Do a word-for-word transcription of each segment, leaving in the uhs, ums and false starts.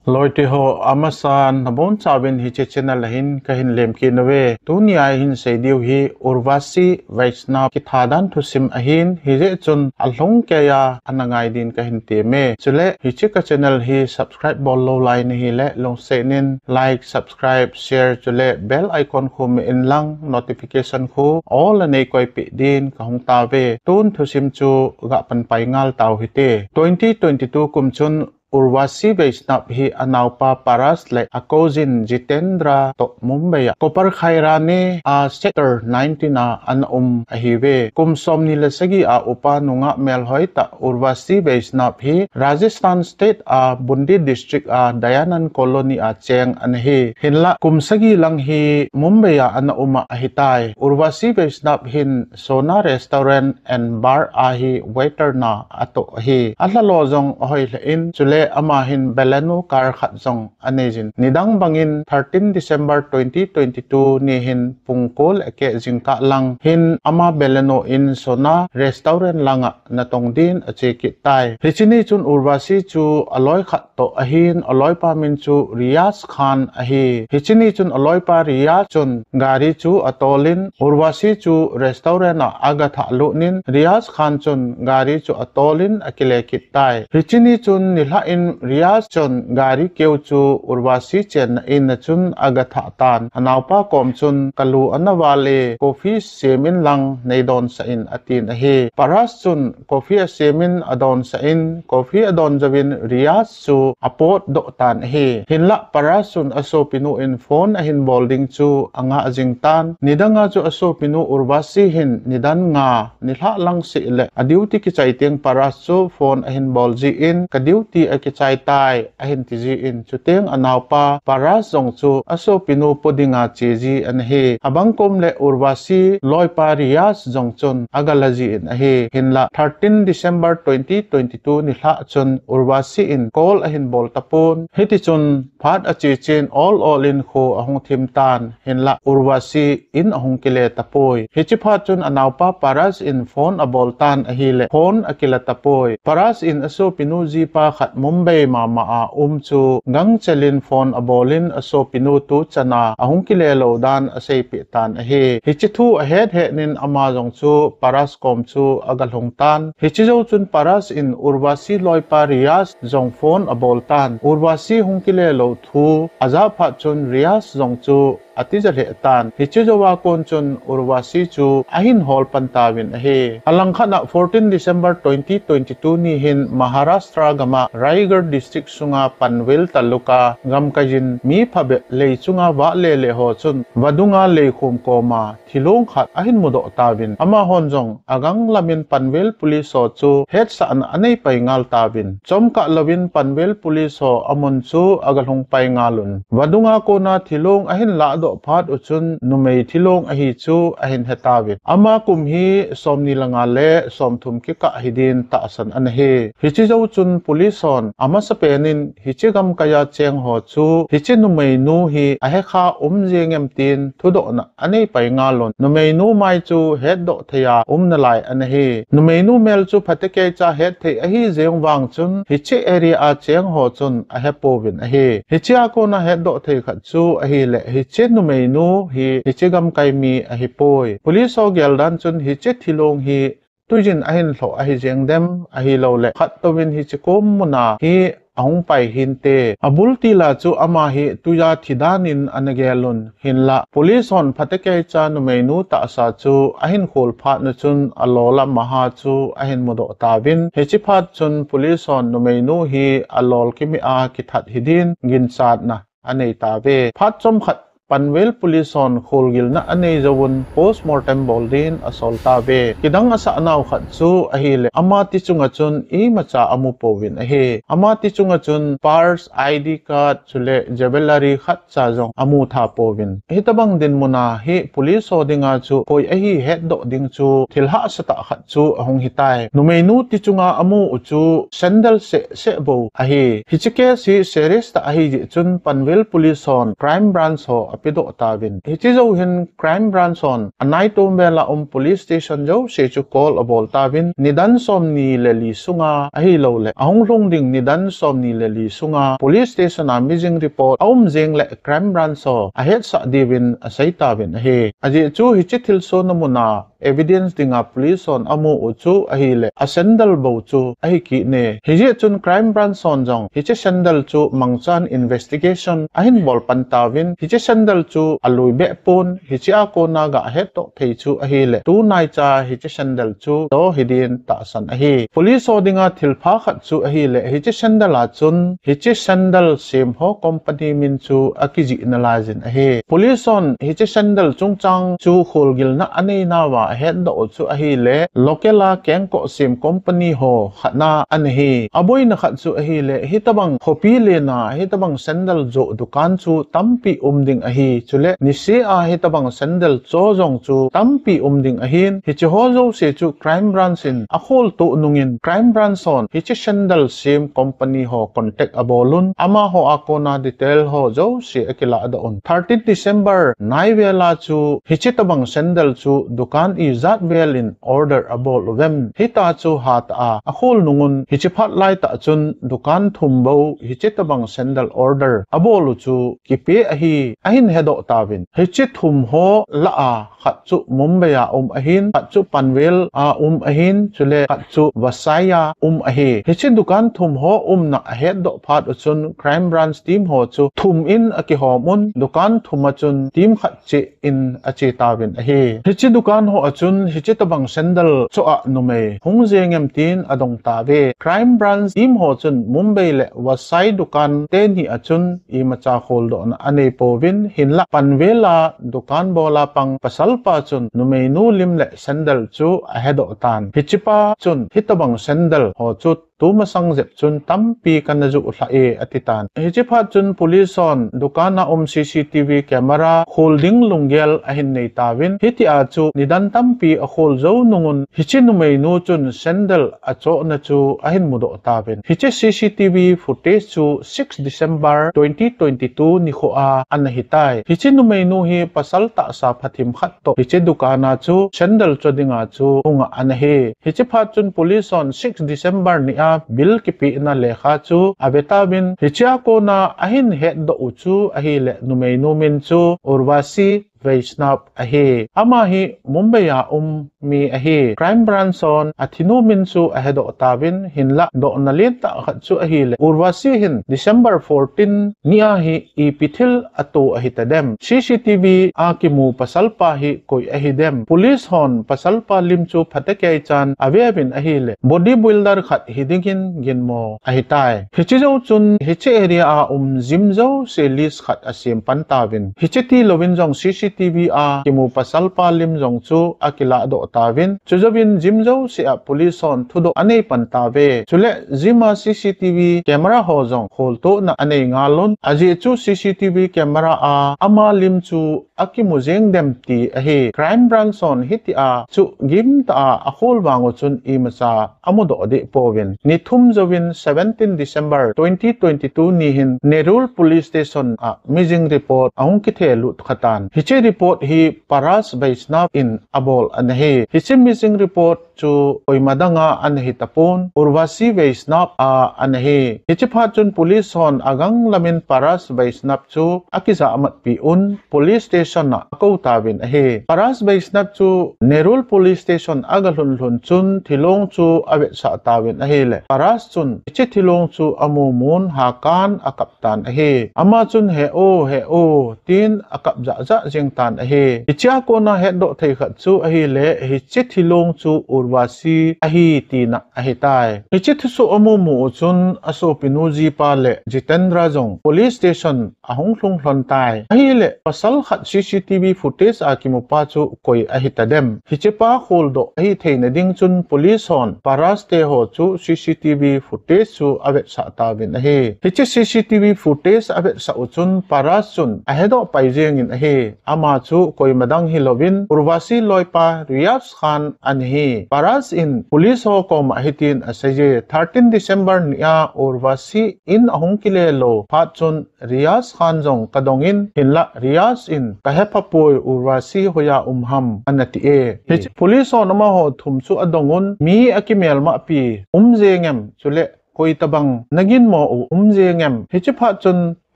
Loite ho, amasan nabonchauvin hiche channel a hin kahin lemkit nauve. Tunia ihin seidiu hi Urvashi Vaishnav kithadan thusim ahin, hijeh chun alhungkeiya ana ngai din kahin temme. Chule hiche ka channel hi subscribe bollou lai nahile lungsetnin like, subscribe, share chule bell icon khu me inlang notification khu all a neikoipeh din kahung tauve. Tun thusim chu gapan pai ngal tau hite. Twenty twenty-two kum chun Urvashi Vaishnav hi anaopa Paras le a cousin Jitendra toh Mumbai a Copper Khairane a Sector nineteen a ana um ahiuve. Kum somni le sagi a upa nungah melhoitah Urvashi Vaishnav hi Rajasthan State a Bundi District a Dayanand Colony a cheng ana hi. Hinlah kum sagi lang hi Mumbai a ana um a ahitai. Urvashi Vaishnav hin Sona Restaurant and Bar a hi waiter na atoh ahi. Alhalo jong ahoi lheh in, chule ama hin Baleno car khat jong aneijin. Nidang bangin thirteen December twenty twenty-two ni hin pung ko le keh jingkah lang hin ama Baleno in Sona Restaurant langa natong din ache kit tai. Hiche ni chun Urvashi chu aloi khat toh ahin, aloipa min chu Riaz Khan ahi. Hiche ni chun aloipa Riaz chun gari chu atolin, Urvashi chu restaurant a agathah lutnin, Riaz Khan chun gari chu atolin akile kit tai. Hiche ni chun nilhah in Riaz chun gari keu chu Urvashi chenna in a chun agathah tan. Anaopa kom chun kalu ana val e, coffee semin lang neidonsah in atin ahi. Paras chun coffee asemin adonsah in, coffee adon jouvin Riaz chu apotdoh tan ahi. Hinlah Paras chun asopinu in phone ahin bol ding chu angah jing tan. Nidanga chu asopinu Urvashi hin nidan nga nilhah lang seh le a duty kichai teng Paras chu phone ahin bol jin, ka duty akichai tai, ahin tijin, chuteng anaopa Paras jong chu asopinu po dinga cheji ana hi. Abang kom le Urvashi loipa Riaz jong chun agala jin ahi. Hinlah thirteen December twenty twenty-two nilhah chun Urvashi in call ahin bol tapon. Hitichun phat ache chen ol ol in kho ahung thim tan. Hinlah Urvashi in ahung kile tapoi. Hiche phat chun anaopa Paras in phone abol tan ahile phone akila tapoi. Paras in asopinu jipa khat Mumbai mama a um chu gangchelin phone abolin asopinu tuchana ahung kile lou dan aseipeh tan ahi. Hiche thu ahet hetnin ama jong chu Paras kom chu agalhung tan. Hiche jou chun Paras in Urvashi loipa Riaz jong phone abol tan. Urvashi hung kile lou thu ajah phat chun Riaz jong chu atija lheh tan. Hiche jouva kon chun Urvashi chu ahin hol pan tauvin ahi. Alangkhat a fourteen December twenty twenty-two ni hin Maharashtra gama Raigad District sunga Panvel taluk a gamkai jin mi phabep lei chunga vahle le ho chun vadunga leikhum koma thilong khat ahin mudoh tauvin, amahon jong agang lamin Panvel Police ho chu hetsahna anei pai ngal tauvin, chomkah louvin Panvel Police ho amun chu agalhung pai ngal un. Vadunga kona thilong ahin lahdoh phat u chun numei thilong ahi chu ahin he tauvin. Ama kum hi somni le nga le somthum kikah hidin tahsan ana hi. Hiche jou chun Police hon amasapen in hiche gamkai a cheng ho chu hiche numeinu hi ahekha um jeng em tin thudohna anei pai ngal un. Numeinu mai chu hetdoh thei a um nalai ana hi. Numeinu mel chu phatecha het thei ahi jeng vang chun hiche area a cheng ho chun ahepouvin ahi. Hiche a kona hetdoh thei khat chu ahile hiche numeinu hi hiche gamkai mi ahipoi. Police ho geldan chun hiche thilong hi tuijin ahin lhoh ahi jeng dem, ahilouleh khat touvin hiche kom muna hi ahung pai hinte. Abul tila chu ama hi tuija thi danin ana gel un. Hinlah Police hon phatecha numeinu tahsa chu ahin khol phat u chun alol a maha chu ahin mudoh tauvin. Hiche phat chun Police hon numeinu hi alol kimi a kithat hidin ginchatna anei tauve. Phat chomkhat Panvel Police hon kholgilna anei jouvun postmortem bol din asol tauve. Kidang asah nau khat chu ahile ama ti chunga chun imacha amu pouvin ahi. Ama ti chunga chun purse, I D card, chule jewellery khatcha jong amu tha pouvin. Hitabang dinmuna hi Police ho dinga chu koi ahi hetdoh ding chu thil hahsatah khat chu ahung hitai. Numeinu ti chunga amu u chu sandal seh seh bou ahi. Hiche case hi serious tah ahi jeh chun Panvel Police hon Crime Branch ho apedoh tauvin. Hiche jou hin Crime Branch hon anaitom vela um police station jouse chu call abol tauvin, nidan somni le li sunga ahilouleh ahung lhung ding nidan somni le li sunga police station a missing report aum jeng le Crime Branch ho ahetsah diuvin asei tauvin ahi. Ajeh chu hiche thilsohna muna evidence dinga police hon amu u chu ahileh a sandal bou chu ahi kit e. Hijeh chun Crime Branch hon jong hiche sandal chu mangchan investigation ahin bol pan tauvin, hiche sandal chu alui beh pon, hiche a kona ga hetdoh thei chu ahileh tunaicha hiche sandal chu to hidin tahsan ahi. Police ho dinga thilpha khat chu ahileh hiche sandal a chun hiche sandal sem ho company min chu akijih nalaiyin ahi. Police hon hiche sandal chungchang chu kholgilna anei nauva ahetdoh u chu ahileh local a kengkoh sem company ho khatna ana hi. Aboina khat chu ahileh hitobang khopi lena hitobang sandal joh dukan chu tampi um ding ahi. Chule niseh a hitobang sandal cho jong chu tampi um ding ahin, hiche ho jouse chu Crime Branch in akholtoh nungin Crime Branch hon hiche sandal sem company ho contact abol un, amaho a kona detail ho jouse akiladoh un. Thirteen December nai vela chu hiche tobang sandal chu dukan ijat vel in order abol uvem, hitia chu hatah a akhol nungun hiche phat laitah chun dukan thum bou hiche tobang sandal order abol u chu kipe ahi ahin hedoh tauvin. Hiche thum ho lah a khat chu Mumbai a um ahin, khat chu Panvel a um ahin, chule khat chu Vasai a um ahi. Hiche dukan thum ho umna ahetdoh phat u chun Crime Branch team ho chu thum in akihom un, dukan thum a chun team khat cheh in ache tauvin ahi. Hiche dukan ho a chun hiche tobang sandal cho a numei hung jeng em tin adong tauve. Crime Branch team ho chun Mumbai le Vasai dukan teni a chun imacha kholdohna anei pouvin, hinlah Panvel a dukan bol a pang pasalpa chun numeinu lim le sandal chu ahedoh tan. Hichepa chun hitobang sandal ho chu tumasang jep chun tampi kana ju lhah e ati tan. Hiche phat chun police hon dukan a um C C T V camera khol ding lunggel ahin nei tauvin, hitia chu nidan tampi akhol jou nungun hiche numeinu chun sandal achohna chu ahin mudoh tauvin. Hiche C C T V footage chu six December twenty twenty-two nikho a ana hitai. Hiche numeinu hi pasal tahsa phathim khat toh hiche dukan a chu sandal cho dinga chu hung a ana hi. Hiche phat chun police hon six December ni a bill kipehna lekha chu ave tauvin, hiche a kona ahin hetdoh u chu ahileh numeinu min chu Urvashi Vaishnav ahi. Ama hi Mumbai a um mi ahi. Crime Branch hon athinu min chu ahedoh tauvin, hinlah dohna lentah khat chu ahileh Urvashi hin December fourteen ni a hi ipi thil ato ahitadem? C C T V a kimu pasalpa hi koi ahidem? Police hon pasalpa lim chu phatecha chan aveuvin ahileh body builder khat hidingin ginmo ahitai. Hiche jou chun hiche area a um gym jouse list khat asem pan tauvin, hiche tilouvin jong C C T V a kimu pasalpa lim jong chu akiladoh tauvin, chujouvin gym jouse a police hon thudoh anei pan tauve. Chule gym a C C T V camera ho jong kholtohna anei ngal un, ajeh chu C C T V camera a ama lim chu akimu jeng dem ti ahi. Crime Branch hon hitia chu gimtah a akhol vang u chun imacha amudoh deh pouvin. Ni thum jouvin seventeen December twenty twenty-two ni hin Nerul Police Station a missing report ahung kithe lut khatan. Hiche report hi Paras Vaishnav in abol ana hi. Hiche missing report chu koima danga ana hi tapon, Urvashi Vaishnav a ana hi. Hiche phat chun police hon agang lamin Paras Vaishnav chu akijahmat pi un police station a akou tauvin ahi. Paras Vaishnav chu Nerul Police Station aga lhun lhun chun thilong chu avetsah tauvin ahileh Paras chun hiche thilong chu amu mun hakan akap tan ahi. Ama chun he o, he o tin akap jah jah jeng tan ahi. Hiche a kona hetdoh thei khat chu ahileh hiche thilong chu Urvashi ahi tina ahitai. Hiche thusoh amu mu u chun asopinu jipa le Jitendra jong police station ahung lhung lhon tai. Ahileh pasal khat C C T V footage a kimupa chu koi ahitadem? Hichepa kholdoh ahi theina ding chun police hon Paras te ho chu C C T V footage chu avetsah tauvin ahi. Hiche C C T V footage avetsah u chun Paras chun ahedoh pai jengin ahi. Ama chu koima dang hilouvin Urvashi loipa Riyaz Khan ana hi. Paras in police ho koma hitin aseiye, thirteen December nia Urvashi in ahung kile lou phat chun Riaz Khan jong kadong in, hinlah Riaz in kahepha poi, Urvashi hoiya um ham, ana ti e. Hiche police hon amaho thum chu adong un, mi akimelmahpi um jeng em, chule koi tabang naginmo u um jeng em? Hiche phat chun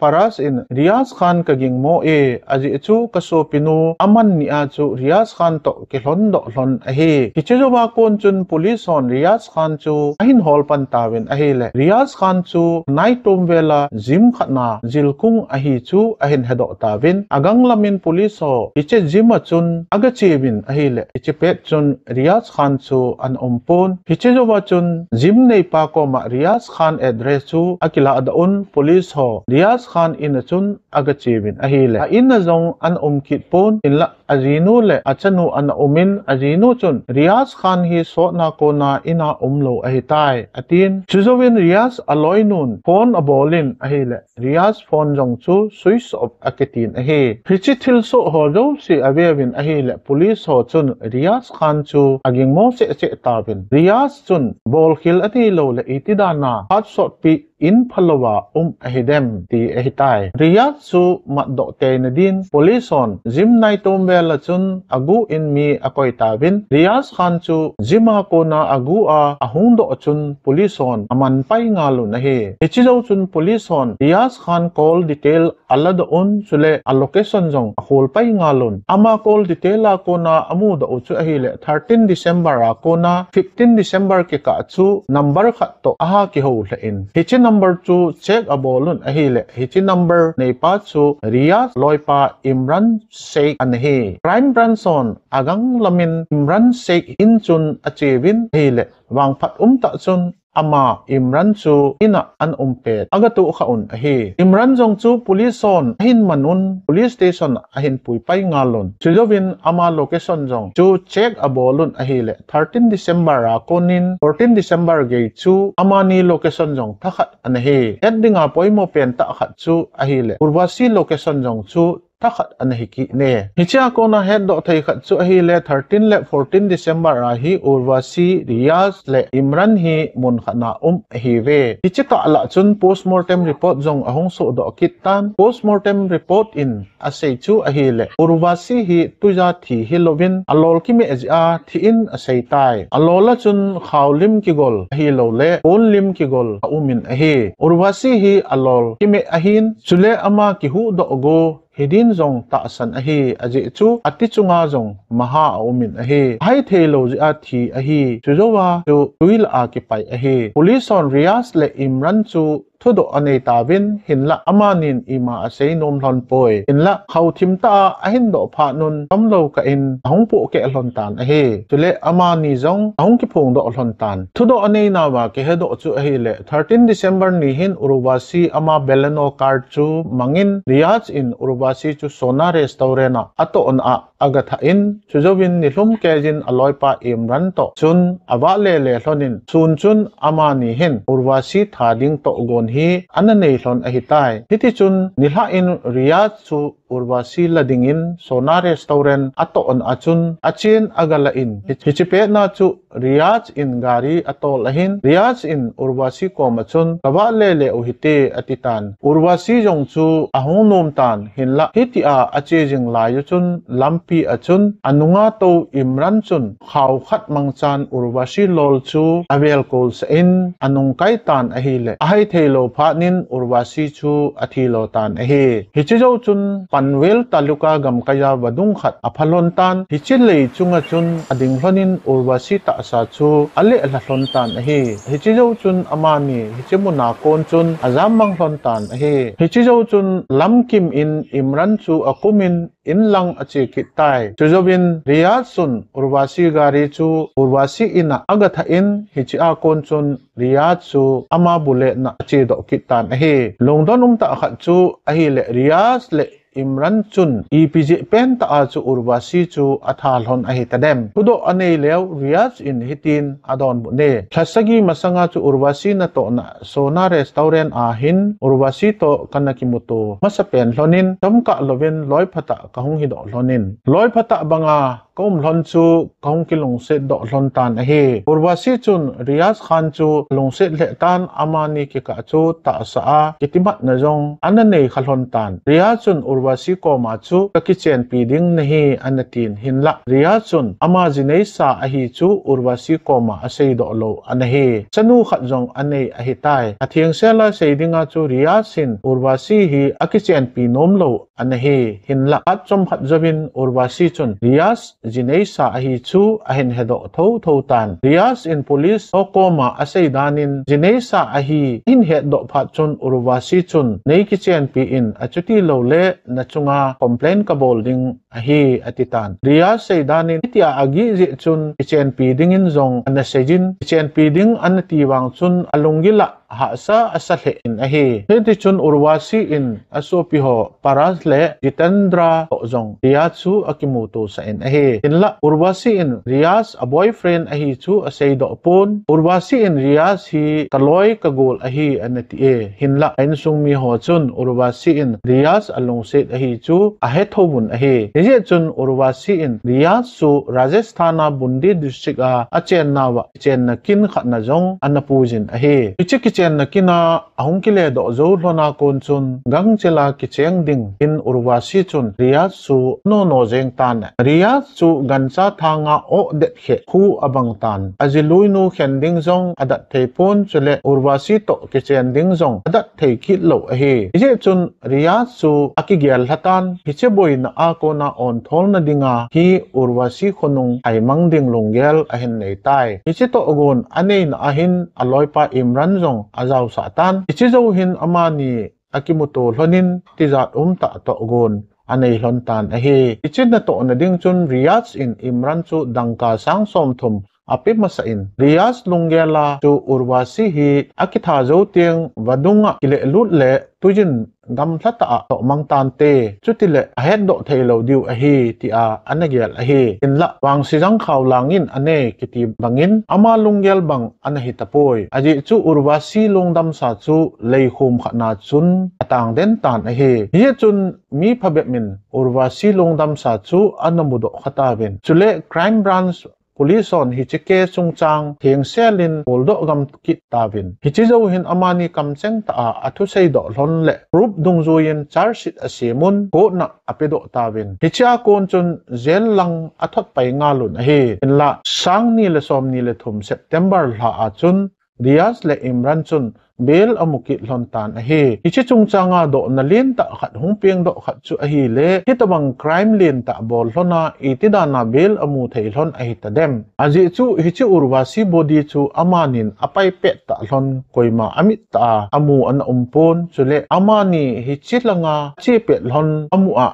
Paras in Riaz Khan kagingmo e, ajeh chu kasopinu aman nia chu Riaz Khan toh kilhon doh lhon ahi. Hiche jouva kon chun police hon Riaz Khan chu ahin hol pan tauvin ahile, Riaz Khan chu naitom vela gym khat na jilkung ahi chu ahin hedoh tauvin, agang lamin police ho hiche gym a chun agache uvin ahile, hiche pet chun Riaz Khan chu ana um pon. Hiche jouva chun gym neipa koma Riaz Khan address chu akiladoh un, police ho Riaz Khan in a chun agache uvin ahile, a in a jong ana um kit pon, hinlah ajinu le achanu ana um in, ajinu chun Riaz Khan hi sotna kona in a umlou ahitai, atin. Chujouvin Riaz aloinun phone abol in ahile, Riaz phone jong chu switch off akitin ahi. Hiche thilsoh ho jouse aveuvin ahile, police ho chun Riaz Khan chu agingmo cheh cheh tauvin, Riaz chun bolkhel aneilou le iti dana phat sotpi in phalouva um ahidem ti ahitai. Riaz chu matdoh teina din police hon gym naitom vela chun agu in mi akoi tauvin, Riaz Khan chu gym a kona agu a ahung doh chun police hon aman pai ngal un ahi. Hiche jou chun police hon Riaz Khan call detail aladoh un, chule a location jong akhol pai ngal un. Ama call detail a kona amudoh u chu ahile, thirteen December a kona fifteen December kikah chu number khat toh aha kihou lheh in, hiche number chu check abol un ahile, hiche number neipa chu Riaz loipa Imran Sheikh ana hi. Crime Branch hon agang lamin Imran Sheikh in chun ache uvin ahile, vangphat umtah chun ama Imran chu in a ana um pet agatoh kha un ahi. Imran jong chu police hon ahin man un, police station a ahin pui pai ngal un. Chujouvin ama location jong chu check abol un ahile, thirteen December a konin fourteen December gei chu amani location jong thakhat ana hi. Het dinga poimo pentah khat chu ahile, Urvashi location jong chu thakhat ana hi kit e. Hichea kona hetdoh thei khat chu ahile, thirteen le fourteen December a hi Urvashi, Riaz le Imran hi mun khat na um ahiuve. Hiche kah lah chun postmortem report jong ahung sohdoh kit tan. Postmortem report in asei chu ahile, Urvashi hi tuija thi hilouvin alol kimeh jeh a thi in asei tai. Alol a chun khao lim kigol ahilou le pon lim kigol aum in ahi. Urvashi hi alol kimeh ahin, chule ama kihuhdoh go hidin jong tahsan ahi, ajeh chu ati chunga jong maha aum in ahi. Ahai theilou jeh a thi ahi. Chujouva chu tui lah a kipai ahi. Police hon Riaz le Imran chu thudoh anei tauvin, hinlah amanin ima asei nom lhon poi. Hinlah khao thim tah a ahin doh phat un, kamlou kah in ahung pohkeh lhon tan ahi. Chule amani jong ahung kiphongdoh lhon tan. Thudoh anei nauva kihedoh chu ahile, thirteen December ni hin Urvashi ama Baleno car chu mangin, Riaz in Urvashi chu Sona Restaurant a atohna a agatha in, chujouvin nilhum keiyin aloipa Imran toh chun avahle le lhon in, sun chun amani hin Urvashi tha ding tohgon hi ana nei lhon ahitai. Hitichun nilhah in Riaz chu Urvashi la dingin Sona Restaurant atohna a chun achen agalah in, hi-, hiche petna chu Riaz in gari atol ahin, Riaz in Urvashi koma chun, kavahle le uhite, ati tan. Urvashi jong chu ahung nom tan, hinlah hitia ache jing lai u chun lampi a chun anunga tou Imran chun khao khat mangchan Urvashi lol chu avel kolsah in anung kai tan ahile, ahai theilou phat in Urvashi chu athi lo tan ahi. Hiche jou chun Panvel Taluka gamkai a vadung khat apha lhon tan, hiche lei chunga chun ading lhon in Urvashi tahsa chu aleh lha lhon tan ahi. Hiche jou chun amani hiche muna kon chun ajam mang lhon tan ahi. Hiche jou chun lamkim in Imran chu akum in inlang ache kit tai. Chujouvin Riaz chun Urvashi gari chu Urvashi in a agatha in, hichea kon chun Riaz chu ama bullet na achedoh kit tan ahi. Lungdon umtah khat chu ahile, Riaz le Imran chun ipi jeh pen tah a chu Urvashi chu atha lhon ahi tadem. Thudoh anei leu Riaz in hitin adonbut e. Lha sagi masanga chu Urvashi natohna Sona restaurant a hin Urvashi toh kana kimuto masa pen lhonin, chomkah louvin loi phatah kahung hidoh lhonin, loi phatah banga ka um lhon chu kahung kilungset doh lhon tan ahi. Urvashi chun Riaz Khan chu lungset lheh tan, amani kikah chu tahsa a kitimatna jong ana nei kha lhon tan. Riaz chun Urvashi koma chu ka kichenpi ding nahi ana tin, hinlah Riaz chun ama jineisa ahi chu Urvashi koma asei doh lou ana hi. Chanu khat jong anei ahitai. Athengsel a sei dinga chu Riaz hin Urvashi hi akichenpi nom lou ana hi, hinlah phat chomkhat jouvin Urvashi chun Riaz jineisa ahi chu ahin hedoh thotho tan. Riaz in police ho koma asei danin jineisa ahi ahin hetdoh phat chun Urvashi chun nei kichenpi in, achuti louleh na chunga complaint kabol ding ahi ati tan. Riaz sei danin hitia agih jeh chun kichenpi dingin jong ana seijin, kichenpi ding ana ti vang chun alunggil a hahsa asa lheh in ahi. Hiti chun Urvashi in asopi ho Paras le Jitendra toh jong Riaz chu akimuto sah in ahi. Hinlah Urvashi in Riaz a boyfriend ahi chu asei doh pon. Urvashi in Riaz hi ka loi ka gol ahi ana ti e. Hinlah a insung mi ho chun Urvashi in Riaz alungset ahi chu ahe thouvun ahi. Hijeh chun Urvashi in Riaz chu Rajasthan a Bundi district a achenna uva kichenna kin khat na jong ana puijin ahi. Hiche kichenna kin a ahung kile doh jou lhon a kon chun gangchel a kicheng dingin Urvashi chun Riaz chu anono jeng tan. Riaz chu gancha thang a oh det kheh khu abang tan. Ajiluinu khen ding jong adat thei pon, chule Urvashi toh kichen ding jong adat thei kit lou ahi. Hijeh chun Riaz chu akigel lha tan, hiche boina a kona ontholna dinga hi Urvashi khonung aimang ding lunggel ahin nei tai. Hiche toh gon aneina a hin aloipa Imran jong ajaosah tan. Hiche jou hin amani akimuto lhonin tijat umtah toh gon anei lhon tan ahi. Hiche natohna ding chun Riaz in Imran chu dangka sang somthum ape masa in, Riaz lunggel a chu Urvashi hi akitha jou teng vadung a kilehlut le tuijin gamlha tah a tohmang tante, chutile ahetdoh thei lou diu ahi, tia ana gel ahi. Hinlah vangsi jangkhao langin ane kiti bangin ama lunggel bang ana hi tapoi. Ajeh chu Urvashi lungdamsa chu leikhum khat na chun atang den tan ahi. Hijeh chun mi phabep in Urvashi lungdamsa chu ana mudoh kha tauvin. Chule Crime Branch Police hon hiche case chungchang thengsel in holdoh gam kit tauvin. Hiche jou hin amani kamcheng tah a athusei doh lhon le proof dungjuiyin charge sheet asemun court na apedoh tauvin. Hiche a kon chun jail lang athot pai ngal un ahi. Hinlah sang ni le som ni le thum September lha a chun Riaz le Imran chun bail amu kit lhon tan ahi. Hiche chungchang a dohna lentah khat hung pengdoh khat chu ahile, hitabang crime lentah bol lhon a iti dan a bail amu thei lhon ahi tadem. Ajeh chu hiche Urvashi body chu amanin apai pet tah lhon, koima amit tah a amu ana um pon, chule amani hiche langa ache pet lhon amu a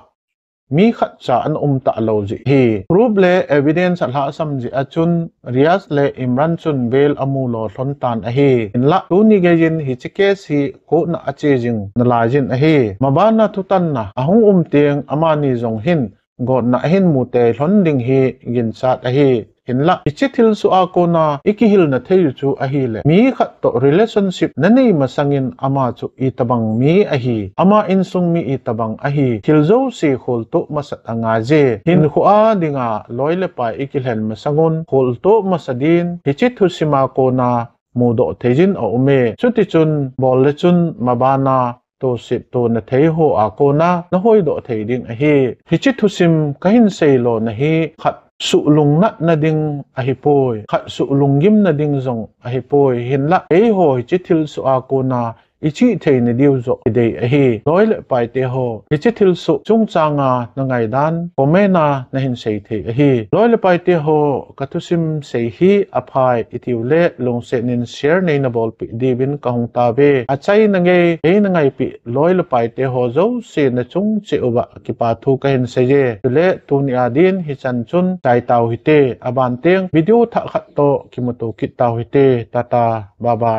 mi khatcha ana um talou jeh ahi. Proof le evidence alhahsam jeh a chun Riaz le Imran chun bail amu lo lhon tan ahi. Hinlah tuni geiyin hiche case hi court na ache jing nalai jin ahi. Mabana thutanna ahung um teng amani jong hin gotna ahin mu tei lhon ding hi ginchat ahi. Hinlah hiche thilsoh a kona ikihilna thei u chu ahile, mi khat toh relationship nanei masangin ama chu itabang mi ahi, ama insung mi itabang ahi, thil jouse kholtoh masat angaiye. Hinkho a dinga loi le pai ikilhen masangun kholtoh masa din hiche thusim a kona mudoh theijin aume. Chutichun bol le chun mabana toset tona thei ho a kona nahoidoh thei ding ahi. Hiche thusim kahin seilona hi khat suhlungnatna ding ahipoi, khat suhlunggimna ding jong ahipoi. Hinlah eiho hiche thilsoh a kona ichihtheina diu joh idei ahi. Loi le paite ho, hiche thilsoh chungchanga nangaidan comment a nahin sei thei ahi. Loi le paite ho, kathusim sei hi aphai itiu le lungset in share neina bolpeh diuvin kahung tauve. Achaina ngei eina ngaipeh loi le paite ho jouse nachung cheh uva kipathu kahin seiye. Chule tuni a din hichan chun chaitau hite, aban teng video thah khat toh kimuto kit tau hite. Tata, bye bye.